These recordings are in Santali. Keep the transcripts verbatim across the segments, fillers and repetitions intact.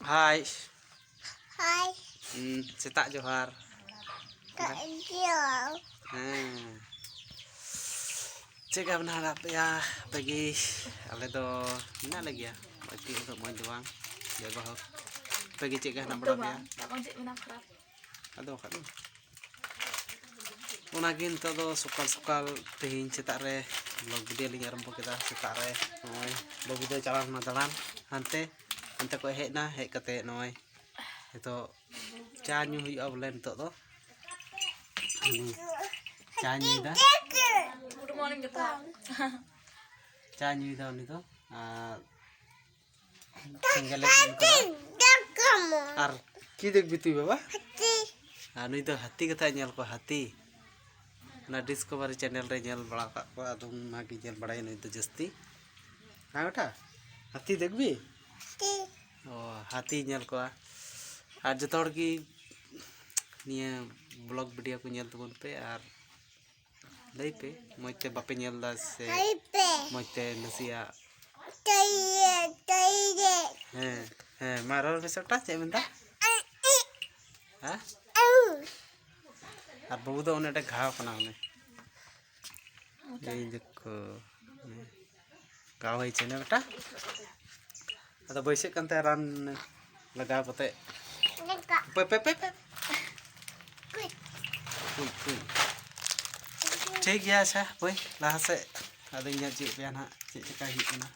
ᱦᱟᱭ᱾ ᱦᱟᱭ᱾ ᱦᱩᱸ, ᱥᱮᱛᱟᱜ ᱡᱚᱦᱟᱨ᱾ ᱥᱮᱛᱟᱜ ᱡᱚᱦᱟᱨ᱾ ᱦᱮᱸ᱾ ᱪᱮᱫ ᱞᱮᱠᱟ ᱢᱮᱱᱟᱜ ᱟᱠᱟᱫ ᱯᱮᱭᱟ ᱟᱯᱮ ᱜᱮ? ᱟᱞᱮ ᱫᱚ ᱢᱮᱱᱟᱜ ᱞᱮ ᱜᱮᱭᱟ, ᱢᱚᱡᱽ ᱜᱮ, ᱩᱱᱟᱹᱜ ᱢᱚᱡᱽ ᱫᱚ ᱵᱟᱝ, ᱡᱟᱭ ᱦᱳᱠ᱾ ᱟᱯᱮ ᱜᱮ ᱪᱮᱫ ᱞᱮᱠᱟ ᱦᱮᱱᱟᱜ ᱵᱟᱲᱟ ᱯᱮᱭᱟ? ᱟᱫᱚ ᱵᱟᱠᱷᱟᱡ ᱫᱚ᱾ ᱚᱱᱟᱜᱮ ᱱᱤᱛᱚᱜ ᱫᱚ ᱥᱚᱠᱟᱞ ᱥᱚᱠᱟᱞ ᱛᱮᱦᱮᱧ ᱥᱮᱛᱟᱜ ᱨᱮ vlog video ᱞᱤᱧ ᱟᱨᱟᱢᱵᱷᱚ ᱠᱮᱫᱟ᱾ ᱥᱮᱛᱟᱜ ᱨᱮ ᱱᱚᱜᱼᱚᱭ ᱵᱟᱹᱵᱩ ᱫᱚᱭ ᱪᱟᱞᱟᱣ ᱞᱮᱱᱟ ᱫᱟᱬᱟᱱ ᱦᱟᱱᱛᱮ, ᱚᱱᱛᱮ ᱠᱷᱚᱱ ᱦᱮᱡ ᱮᱱᱟ, ᱦᱮᱡ ᱠᱟᱛᱮ ᱱᱚᱜᱼᱚᱭ ᱱᱤᱛᱚᱜ ᱪᱟ ᱧᱩ ᱦᱩᱭᱩᱜᱼᱟ ᱵᱚᱞᱮ ᱱᱤᱛᱚᱜ ᱫᱚ᱾ ᱩᱱᱤ ᱪᱟ ᱧᱩᱭᱮᱫᱟ᱾ Good morning ᱡᱚᱛᱚ᱾ ᱪᱟ ᱧᱩᱭᱮᱫᱟ ᱩᱱᱤ ᱫᱚ᱾ ᱟᱨ ᱥᱮᱸᱜᱮᱞ ᱮ ᱡᱩᱞ ᱠᱟᱫᱟ᱾ ᱟᱨ ᱪᱮᱫ ᱫᱮᱠᱷᱵᱤ ᱛᱩᱭ ᱵᱟᱵᱟ? ᱟᱨ ᱱᱩᱭ ᱫᱚ ᱦᱟᱹᱛᱤ ᱠᱟᱛᱷᱟᱭ ᱧᱮᱞ ᱠᱚᱣᱟ, ᱦᱟᱹᱛᱤ᱾ ᱚᱱᱟ Discovery channel ᱨᱮ ᱧᱮᱞ ᱵᱟᱲᱟ ᱟᱠᱟᱫ ᱠᱚᱣᱟ, ᱟᱫᱚ ᱚᱱᱟᱜᱮ ᱧᱮᱞ ᱵᱟᱲᱟᱭᱟ ᱱᱩᱭ ᱫᱚ ᱡᱟᱹᱥᱛᱤ᱾ ᱦᱮᱸ ᱵᱮᱴᱟ, ᱦᱟᱹᱛᱤ ᱫᱮᱠᱷᱵᱤ? ᱚ, ᱦᱟᱹᱛᱤ ᱧᱮᱞ ᱠᱚᱣᱟ᱾ ᱟᱨ ᱡᱚᱛᱚ ᱦᱚᱲ ᱜᱮ ᱱᱤᱭᱟᱹ vlog video ᱠᱚ ᱧᱮᱞ ᱛᱟᱵᱚᱱ ᱯᱮ᱾ ᱟᱨ ᱞᱟᱹᱭ ᱯᱮ, ᱢᱚᱡᱽ ᱛᱮ ᱵᱟᱯᱮ ᱧᱮᱞ ᱮᱫᱟ ᱥᱮ ᱞᱟᱹᱭ ᱯᱮ᱾ ᱢᱚᱡᱽ ᱛᱮ ᱱᱟᱥᱮᱭᱟᱜ ᱛᱟᱹᱭᱮ, ᱛᱟᱹᱭᱮ᱾ ᱦᱮᱸ, ᱦᱮᱸ, ᱢᱟ ᱨᱚᱲ ᱢᱮᱥᱮ ᱵᱮᱴᱟ, ᱪᱮᱫ ᱮᱢ ᱢᱮᱱᱫᱟ? ᱦᱮᱸ? ᱟᱨ ᱵᱟᱹᱵᱩ ᱫᱚ ᱚᱱᱮ ᱚᱸᱰᱮ ᱜᱷᱟᱣ ᱠᱟᱱᱟ ᱚᱱᱮ᱾ ᱮᱭ ᱫᱮᱠᱷᱳ᱾ ᱜᱷᱟᱣ ᱦᱚᱭᱮ ᱪᱮ ᱱᱟ ᱵᱮᱴᱟ? ᱟᱫᱚ ᱵᱟᱹᱭᱥᱟᱹᱜ ᱠᱟᱱ ᱛᱟᱭᱟ ᱨᱟᱱ ᱞᱟᱜᱟᱣ ᱠᱟᱛᱮ᱾ ᱯᱮ, ᱯᱮ, ᱯᱮ, ᱯᱮ᱾ ᱠᱩᱭ, ᱠᱩᱭ᱾ ᱴᱷᱤᱠ ᱜᱮᱭᱟ, ᱟᱪᱪᱷᱟ, ᱦᱳᱭ, ᱞᱟᱦᱟ ᱥᱮᱫ᱾ ᱟᱫᱚᱧ ᱧᱮᱞ ᱦᱚᱪᱚᱭᱮᱫ ᱯᱮᱭᱟ ᱱᱟᱦᱟᱜ ᱪᱮᱫ ᱪᱮᱠᱟ ᱦᱩᱭᱩᱜ ᱠᱟᱱᱟ᱾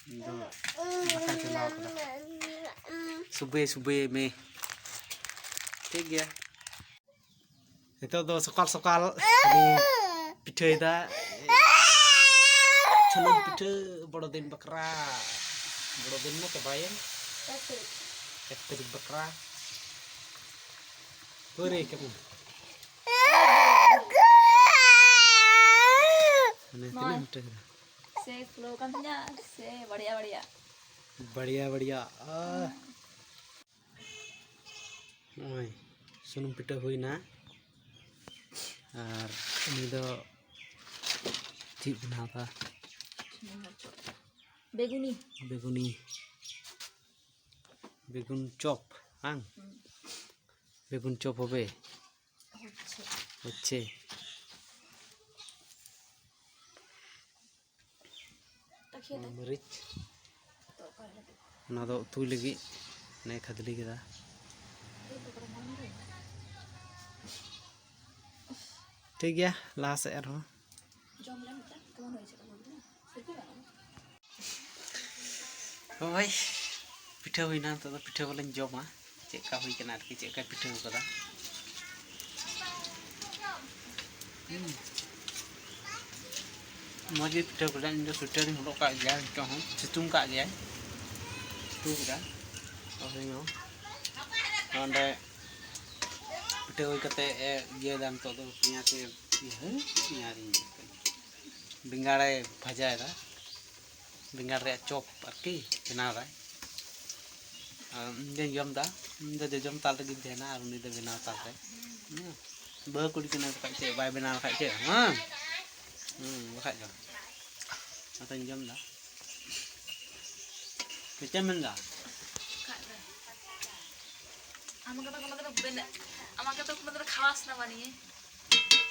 ᱤᱧ ᱫᱚ ᱫᱟᱠᱟᱧ ᱪᱚᱸᱫᱟ ᱟᱠᱟᱫᱟ᱾ ᱥᱩᱵᱮ, ᱥᱩᱵᱮ ᱢᱮ᱾ ᱴᱷᱤᱠ ᱜᱮᱭᱟ᱾ ᱱᱤᱛᱚᱜ ᱫᱚ ᱥᱚᱠᱟᱞ ᱥᱚᱠᱟᱞ ᱠᱷᱟᱹᱞᱤ ᱯᱤᱴᱷᱟᱹᱭᱮᱫᱟ᱾ ᱥᱩᱱᱩᱢ ᱯᱤᱴᱷᱟᱹ ᱵᱚᱲᱚ ᱫᱤᱱ ᱵᱟᱠᱷᱨᱟ᱾ ᱵᱚᱲᱚ ᱫᱤᱱ ᱢᱟ ᱪᱟᱵᱟᱭᱮᱱ᱾ ᱮᱠ ᱛᱟᱹᱨᱤᱠᱷ ᱵᱟᱠᱷᱨᱟ᱾ ᱦᱳᱭ ᱨᱮ, ᱠᱟᱹᱢᱤ᱾ ᱢᱟᱱᱮ ᱛᱤᱱᱟᱹᱜ ᱮᱢ ᱯᱤᱴᱷᱟᱹ ᱠᱮᱫᱟ? ᱥᱮ ᱠᱷᱩᱞᱟᱹᱣ ᱠᱟᱱ ᱛᱤᱧᱟ, ᱥᱮ ᱵᱟᱲᱤᱭᱟ ᱵᱟᱲᱤᱭᱟ᱾ ᱵᱟᱲᱤᱭᱟ ᱵᱟᱲᱤᱭᱟ᱾ ᱟᱦ᱾ ᱱᱚᱜᱼᱚᱭ ᱥᱩᱱᱩᱢ ᱯᱤᱴᱷᱟᱹ ᱦᱩᱭᱱᱟ᱾ ᱟᱨ ᱩᱱᱤ ᱫᱚ ᱪᱮᱫ ᱵᱮᱱᱟᱣ ᱠᱟᱜᱼᱟ? ᱵᱮᱜᱩᱱᱤ᱾ ᱵᱮᱜᱩᱱᱤ᱾ ᱵᱮᱜᱩᱱ ᱪᱚᱯ, ᱵᱟᱝ? ᱦᱩᱸ᱾ ᱵᱮᱜᱩᱱ ᱪᱚᱯ ᱦᱚᱵᱮ᱾ ᱦᱚᱪᱪᱷᱮ᱾ ᱦᱚᱪᱪᱷᱮ᱾ ᱛᱟᱠᱷᱤᱭᱟ ᱫᱟᱭ᱾ ᱢᱟᱹᱨᱤᱪ᱾ ᱛᱚ ᱚᱠᱟ ᱦᱤᱞᱳᱜ? ᱚᱱᱟ ᱫᱚ ᱩᱛᱩᱭ ᱞᱟᱹᱜᱤᱫ ᱞᱮ ᱠᱷᱟᱫᱽᱞᱮ ᱠᱮᱫᱟ᱾ ᱴᱷᱤᱠ ᱜᱮᱭᱟ, ᱞᱟᱦᱟ ᱥᱮᱫ ᱟᱨᱦᱚᱸ᱾ ᱡᱚᱢ ᱞᱮ ᱢᱤᱫᱴᱟᱝ, ᱛᱚ ᱵᱟᱹᱱᱩᱜ ᱤᱪᱟᱹᱜ ᱠᱚ ᱵᱟᱹᱱᱩᱜ᱾ ᱥᱤᱯᱤ ᱜᱟᱱᱚᱜᱼᱟ᱾ ᱦᱳᱭ, ᱯᱤᱴᱷᱟᱹ ᱦᱩᱭᱱᱟ, ᱱᱤᱛᱚᱜ ᱫᱚ ᱯᱤᱴᱷᱟᱹ ᱵᱟᱞᱟᱧ ᱡᱚᱢᱟ᱾ ᱪᱮᱫ ᱞᱮᱠᱟ ᱦᱩᱭ ᱠᱟᱱᱟ ᱟᱨᱠᱤ, ᱪᱮᱫ ᱞᱮᱠᱟᱭ ᱯᱤᱴᱷᱟᱹ ᱠᱟᱫᱟ᱾ ᱦᱩᱸ᱾ ᱢᱚᱡᱽ ᱜᱮ ᱯᱤᱴᱷᱟᱹ ᱠᱟᱫᱟ᱾ ᱤᱧ ᱫᱚ ᱥᱩᱭᱮᱴᱟᱨᱤᱧ ᱦᱚᱨᱚᱜ ᱠᱟᱜ ᱜᱮᱭᱟ, ᱱᱤᱛᱚᱜ ᱦᱚᱸ ᱥᱤᱛᱩᱝ ᱠᱟᱜ ᱜᱮᱭᱟᱭ, ᱥᱤᱛᱩᱝ ᱠᱮᱫᱟ᱾ ᱛᱚ ᱦᱩᱭ ᱱᱟ᱾ ᱱᱚᱰᱮ ᱯᱤᱴᱷᱟᱹ ᱦᱩᱭ ᱠᱟᱛᱮ ᱮ ᱤᱭᱟᱹᱭ ᱫᱟ ᱱᱤᱛᱚᱜ ᱫᱚ ᱯᱮᱸᱭᱟᱡᱽ ᱮ, ᱤᱭᱟᱹ, ᱯᱮᱸᱭᱟᱡᱽ ᱤᱧ ᱵᱮᱸᱜᱟᱲᱮ ᱵᱷᱟᱡᱟᱭᱮᱫᱟ, ᱵᱮᱸᱜᱟᱲ ᱨᱮᱭᱟᱜ ᱪᱚᱯ ᱟᱨᱠᱤ ᱵᱮᱱᱟᱣ ᱫᱟᱭ᱾ ᱟᱨ ᱤᱧ ᱫᱚᱧ ᱡᱚᱢ ᱫᱟ, ᱤᱧ ᱫᱚ ᱡᱚᱡᱚᱢ ᱛᱟᱞ ᱨᱮᱜᱮᱧ ᱛᱟᱦᱮᱱᱟ ᱟᱨ ᱩᱱᱤ ᱫᱚ ᱵᱮᱱᱟᱣ ᱛᱟᱞ ᱨᱮ᱾ ᱦᱩᱸ᱾ ᱵᱟᱹᱦᱩ ᱠᱩᱲᱤ ᱠᱟᱱᱟᱭ ᱵᱟᱠᱷᱟᱡ ᱪᱮᱫ, ᱵᱟᱭ ᱵᱮᱱᱟᱣ ᱞᱮᱠᱷᱟᱡ ᱪᱮᱫ? ᱦᱮᱸ? ᱦᱩᱸ, ᱵᱟᱠᱷᱟᱡ ᱫᱚ᱾ ᱚᱱᱟᱛᱮᱧ ᱡᱚᱢ ᱫᱟ᱾ ᱪᱮᱫ ᱮᱢ ᱢᱮᱱ ᱫᱟ? ᱟᱢᱟᱜᱮ ᱛᱚ ᱠᱳᱱᱳ ᱫᱤᱱ ᱵᱮᱱ-, ᱟᱢᱟᱜᱮ ᱛᱚ ᱠᱳᱱᱳ ᱫᱤᱱ ᱠᱷᱟᱣᱟᱥ ᱱᱟ ᱵᱟᱱᱤᱭᱮ᱾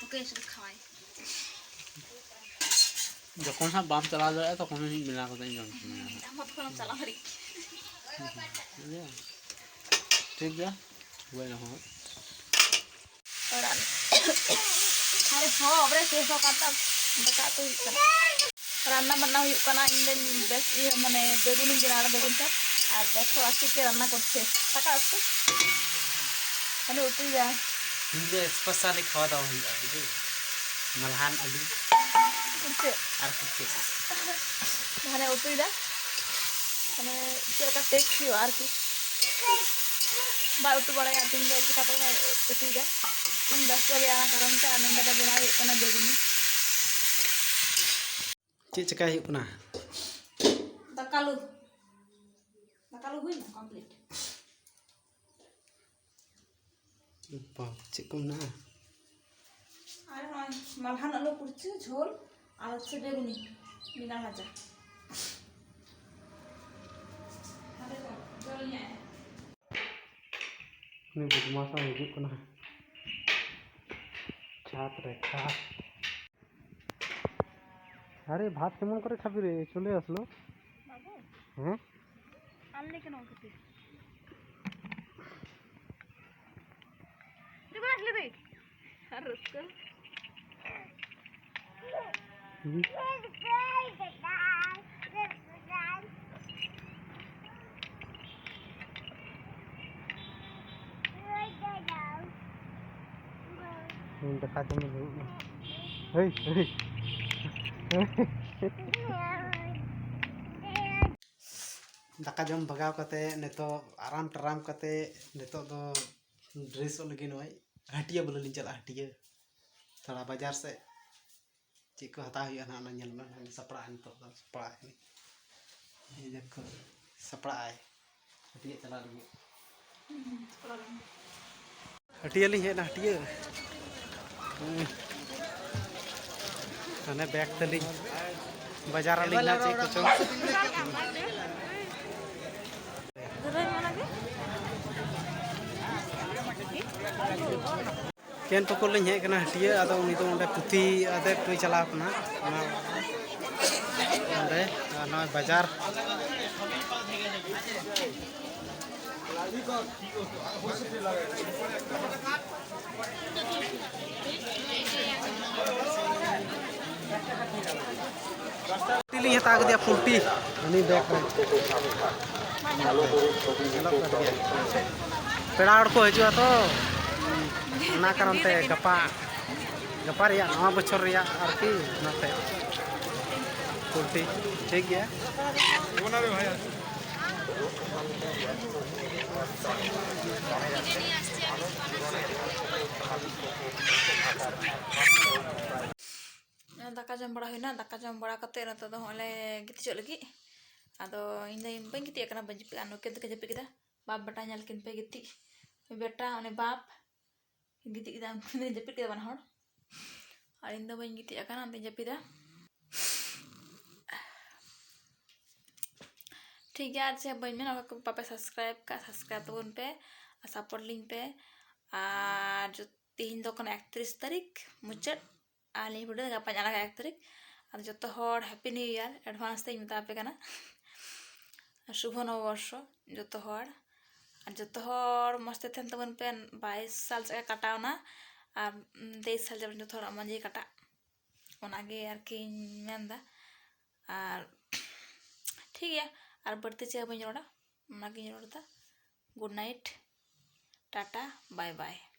ᱛᱚᱠᱮ ᱥᱩᱫᱷᱩ ᱠᱷᱟᱣᱟᱭ᱾ ᱡᱚᱠᱷᱚᱱ ᱦᱟᱸᱜ ᱵᱟᱢ ᱪᱟᱞᱟᱣ ᱫᱟᱲᱮᱭᱟᱜᱼᱟ, ᱛᱚᱠᱷᱚᱱ ᱤᱧ ᱵᱮᱱᱟᱣ ᱠᱟᱛᱮ ᱤᱧ ᱡᱚᱢ ᱦᱚᱪᱚ ᱢᱮᱭᱟ᱾ ᱟᱢ ᱦᱚᱸ ᱛᱚᱠᱷᱚᱱᱮᱢ ᱪᱟᱞᱟᱣ ᱫᱟᱲᱮᱭᱟᱜ᱾ ᱴᱷᱤᱠ ᱜᱮᱭᱟ, ᱦᱩᱭ ᱮᱱᱟ ᱦᱚᱸ᱾ ᱚᱲᱟᱜ ᱨᱮ᱾ ᱟᱨᱮ ᱦᱚᱸ, ᱵᱟᱵᱨᱮ, ᱥᱮ ᱦᱚᱸ ᱠᱟᱱ ᱛᱟᱢ᱾ ᱫᱟᱠᱟ ᱩᱛᱩ ᱦᱩᱭᱩᱜ ᱠᱟᱱᱟ᱾ ᱨᱟᱱᱱᱟ ᱵᱟᱱᱱᱟ ᱦᱩᱭᱩᱜ ᱠᱟᱱᱟ᱾ ᱤᱧ ᱫᱚᱧ ᱵᱮᱥ ᱤᱭᱟᱹ, ᱢᱟᱱᱮ, ᱵᱮᱜᱩᱱᱤᱧ ᱵᱮᱱᱟᱣ ᱮᱫᱟ, ᱵᱮᱜᱩᱱ ᱪᱚᱯ᱾ ᱟᱨ ᱵᱮᱥ ᱦᱚᱸ ᱟᱥᱤ ᱛᱮ ᱨᱟᱱᱱᱟ ᱠᱚᱨᱛᱮ᱾ ᱫᱟᱠᱟ ᱩᱛᱩ? ᱢᱟᱱᱮ, ᱩᱛᱩᱭᱮᱫᱟ᱾ ᱤᱧ ᱫᱚ specially ᱠᱷᱟᱣᱟ ᱫᱟᱣᱟ ᱦᱩᱭᱩᱜᱼᱟ, ᱵᱩᱡᱷᱟᱹᱣ? ᱢᱟᱞᱦᱟᱱ ᱟᱹᱞᱩ ᱠᱩᱲᱪᱟᱹ᱾ ᱟᱨ ᱠᱩᱲᱪᱟᱹ᱾ ᱢᱟᱱᱮ, ᱩᱛᱩᱭᱮᱫᱟ᱾ ᱢᱟᱱᱮ, ᱪᱮᱫ ᱞᱮᱠᱟ taste ᱦᱩᱭᱩᱜᱼᱟ ᱟᱨᱠᱤ᱾ ᱵᱟᱭ ᱩᱛᱩ ᱵᱟᱲᱟᱭᱟ, ᱛᱮᱦᱮᱧ ᱫᱚ ᱪᱤᱠᱟᱹᱛᱮ ᱩᱛᱩᱭᱮᱫᱟ᱾ ᱤᱧ ᱵᱮᱥᱛᱚ ᱜᱮᱭᱟ, ᱚᱱᱟ ᱠᱟᱨᱚᱱ ᱛᱮ᱾ ᱟᱨ ᱱᱚᱸᱰᱮ ᱫᱚ ᱵᱮᱱᱟᱣ ᱦᱩᱭᱩᱜ ᱠᱟᱱᱟ ᱵᱮᱜᱩᱱᱤ᱾ ᱪᱮᱫ ᱪᱮᱠᱟᱭ ᱦᱩᱭᱩᱜ ᱠᱟᱱᱟ? ᱫᱟᱠᱟ ᱞᱩ᱾ ᱫᱟᱠᱟ ᱞᱩ ᱦᱩᱭᱱᱟ complete᱾ ᱵᱟᱯ, ᱪᱮᱫ ᱠᱚ ᱢᱮᱱᱟᱜᱼᱟ? ᱟᱨ ᱱᱚᱜᱼᱚᱭ ᱢᱟᱞᱦᱟᱱ ᱟᱹᱞᱩ ᱠᱩᱲᱪᱟᱹ ᱡᱷᱳᱞ ᱟᱨ ᱦᱚᱪᱪᱷᱮ ᱵᱮᱜᱩᱱᱤ ᱵᱮᱸᱜᱟᱲ ᱵᱷᱟᱡᱟ᱾ ᱦᱟᱯᱮ ᱛᱚ, ᱡᱚᱞ ᱧᱚᱜ ᱮ᱾ ᱱᱩᱭ ᱵᱚᱫᱢᱟᱥ ᱦᱚᱸ ᱦᱤᱡᱩᱜ ᱠᱟᱱᱟ ᱪᱷᱟᱛ ᱨᱮ, ᱪᱷᱟᱛ᱾ আরে ভাত কেমন করে খাবি রে? চলে আসলো। বাবু, হ্যাঁ? আনলে কেন ওকে তুই? তুই করে আসলি তুই? আর রোজ করে। হুম। ᱫᱟᱠᱟ ᱡᱚᱢ ᱫᱩᱲᱩᱵ ᱱᱟ᱾ ᱦᱟᱹᱭ, ᱦᱟᱹᱭ᱾ ᱫᱟᱠᱟ ᱡᱚᱢ ᱵᱷᱟᱜᱟᱣ ᱠᱟᱛᱮ ᱱᱤᱛᱚᱜ ᱟᱨᱟᱢ ᱴᱟᱨᱟᱢ ᱠᱟᱛᱮ ᱱᱤᱛᱚᱜ ᱫᱚ ᱰᱨᱮᱥᱚᱜ ᱞᱟᱹᱜᱤᱫ ᱱᱚᱜᱼᱚᱭ ᱦᱟᱹᱴᱤᱭᱟᱹ ᱵᱚᱞᱮ ᱞᱤᱧ ᱪᱟᱞᱟᱜᱼᱟ, ᱦᱟᱹᱴᱤᱭᱟᱹ᱾ ᱛᱷᱚᱲᱟ ᱵᱟᱡᱟᱨ ᱥᱮᱫ ᱪᱮᱫ ᱠᱚ ᱦᱟᱛᱟᱣ ᱦᱩᱭᱩᱜᱼᱟ ᱱᱟᱦᱟᱜ, ᱚᱱᱟ ᱧᱮᱞ ᱢᱮ᱾ ᱱᱚᱰᱮ ᱥᱟᱯᱲᱟᱜᱼᱟ, ᱱᱤᱛᱚᱜ ᱫᱚ ᱥᱟᱯᱲᱟᱜᱼᱟ᱾ ᱤᱧ ᱫᱮᱠᱷᱚ ᱥᱟᱯᱲᱟᱜᱼᱟᱭ ᱦᱟᱹᱴᱤᱭᱟᱹ ᱪᱟᱞᱟᱜ ᱞᱟᱹᱜᱤᱫ᱾ ᱦᱟᱹᱴᱤᱭᱟᱹ ᱞᱤᱧ ᱦᱮᱡ ᱮᱱᱟ, ᱦᱟᱹᱴᱤᱭᱟᱹ᱾ ᱦᱩᱸ᱾ ᱦᱟᱱᱮ ᱵᱮᱜᱽ ᱛᱟᱹᱞᱤᱧ, ᱵᱟᱡᱟᱨ ᱟᱹᱞᱤᱧ ᱱᱟᱜ ᱪᱮᱫ ᱠᱚᱪᱚᱝ᱾ ᱠᱮᱱ ᱯᱟᱹᱠᱩᱲ ᱞᱤᱧ ᱦᱮᱡ ᱟᱠᱟᱱᱟ ᱦᱟᱹᱴᱤᱭᱟᱹ, ᱟᱫᱚ ᱩᱱᱤ ᱫᱚ ᱚᱸᱰᱮ ᱯᱩᱛᱷᱤ ᱟᱫᱮᱨ ᱦᱚᱴᱚᱭ ᱪᱟᱞᱟᱣ ᱠᱟᱱᱟ᱾ ᱚᱱᱟ ᱚᱸᱰᱮ, ᱟᱨ ᱱᱚᱜᱼᱚᱭ ᱵᱟᱡᱟᱨ᱾ ᱯᱩᱞᱴᱤ ᱞᱤᱧ ᱦᱟᱛᱟᱣ ᱠᱮᱫᱮᱭᱟ, ᱯᱩᱞᱴᱤ᱾ ᱩᱱᱤ ᱵᱮᱜᱽ ᱨᱮ ᱧᱮᱞᱚᱜ ᱠᱟᱱ ᱜᱮᱭᱟ᱾ ᱯᱮᱲᱟ ᱦᱚᱲ ᱠᱚ ᱦᱤᱡᱩᱜᱼᱟ ᱛᱚ, ᱚᱱᱟ ᱠᱟᱨᱚᱱ ᱛᱮ ᱜᱟᱯᱟ, ᱜᱟᱯᱟ ᱨᱮᱭᱟᱜ, ᱱᱟᱣᱟ ᱵᱚᱪᱷᱚᱨ ᱨᱮᱭᱟᱜ ᱟᱨᱠᱤ, ᱚᱱᱟᱛᱮ ᱯᱩᱞᱴᱤ᱾ ᱴᱷᱤᱠ ᱜᱮᱭᱟ᱾ ᱫᱟᱠᱟ ᱡᱚᱢ ᱵᱟᱲᱟ ᱦᱩᱭᱱᱟ᱾ ᱫᱟᱠᱟ ᱡᱚᱢ ᱵᱟᱲᱟ ᱠᱟᱛᱮ ᱱᱤᱛᱚᱜ ᱫᱚ ᱦᱚᱸᱜᱼᱚᱭ ᱞᱮ ᱜᱤᱛᱤᱡᱚᱜ ᱞᱟᱹᱜᱤᱫ᱾ ᱟᱫᱚ ᱤᱧ ᱫᱚ ᱵᱟᱹᱧ ᱜᱤᱛᱤᱡ ᱟᱠᱟᱱᱟ, ᱵᱟᱹᱧ ᱡᱟᱹᱯᱤᱫ ᱟᱠᱟᱫᱟ᱾ ᱱᱩᱠᱤᱱ ᱫᱚᱠᱤᱱ ᱡᱟᱹᱯᱤᱫ ᱠᱮᱫᱟ᱾ ᱵᱟᱯ ᱵᱮᱴᱟ ᱧᱮᱞ ᱠᱤᱱ ᱯᱮ ᱜᱤᱛᱤᱡ᱾ ᱵᱮᱴᱟ ᱩᱱᱤ ᱵᱟᱯ ᱜᱤᱛᱤᱡ ᱠᱮᱫᱟ, ᱩᱱᱠᱤᱱ ᱫᱚ ᱡᱟᱹᱯᱤᱫ ᱠᱮᱫᱟ ᱵᱟᱱᱟ ᱦᱚᱲ᱾ ᱟᱨ ᱤᱧ ᱫᱚ ᱵᱟᱹᱧ ᱜᱤᱛᱤᱡ ᱟᱠᱟᱱᱟ, ᱚᱱᱟᱛᱮᱧ ᱡᱟᱹᱯᱤᱫᱟ᱾ ᱴᱷᱤᱠ ᱜᱮᱭᱟ, ᱟᱨ ᱪᱮᱫ ᱵᱟᱹᱧ ᱢᱮᱱᱟ, ᱚᱠᱚᱭ ᱠᱚ ᱵᱟᱯᱮ subscribe ᱠᱟᱜ, subscribe ᱛᱟᱵᱚᱱ ᱯᱮ ᱟᱨ support ᱞᱤᱧ ᱯᱮ᱾ ᱟᱨ ᱡᱚ-, ᱛᱮᱦᱮᱧ ᱫᱚ ᱠᱟᱱᱟ ᱮᱠᱛᱨᱤᱥ ᱛᱟᱹᱨᱤᱠᱷ ᱢᱩᱪᱟᱹᱫ, ᱟᱨ ᱱᱤᱭᱟᱹ video ᱫᱚ ᱜᱟᱯᱟᱧ ᱟᱲᱟᱜᱟ ᱮᱠ ᱛᱟᱹᱨᱤᱠᱷ᱾ ᱟᱨ ᱡᱚᱛᱚ ᱦᱚᱲ Happy New Year advance ᱛᱮᱧ ᱢᱮᱛᱟ ᱯᱮ ᱠᱟᱱᱟ, ᱥᱩᱵᱷᱚ ᱱᱚᱵᱚᱵᱚᱨᱥᱚ ᱡᱚᱛᱚ ᱦᱚᱲ᱾ ᱟᱨ ᱡᱚᱛᱚ ᱦᱚᱲ ᱢᱚᱡᱽ ᱛᱮ ᱛᱟᱦᱮᱱ ᱛᱟᱵᱚᱱ ᱯᱮ᱾ ᱵᱟᱭᱤᱥ ᱥᱟᱞ ᱪᱮᱫ ᱞᱮᱠᱟ ᱠᱟᱴᱟᱣᱱᱟ ᱟᱨ ᱛᱮᱭᱤᱥ ᱥᱟᱞ ᱡᱮᱢᱚᱱ ᱡᱚᱛᱚ ᱦᱚᱲᱟᱜ ᱢᱚᱡᱽ ᱜᱮ ᱠᱟᱴᱟᱜ, ᱚᱱᱟᱜᱮ ᱟᱨᱠᱤᱧ ᱢᱮᱱᱫᱟ᱾ ᱟᱨ ᱴᱷᱤᱠ ᱜᱮᱭᱟ, ᱟᱨ ᱵᱟᱹᱲᱛᱤ ᱪᱮᱫ ᱦᱚᱸ ᱵᱟᱹᱧ ᱨᱚᱲᱟ, ᱚᱱᱟᱜᱤᱧ ᱨᱚᱲ ᱮᱫᱟ᱾ Good night, Tata, bye bye᱾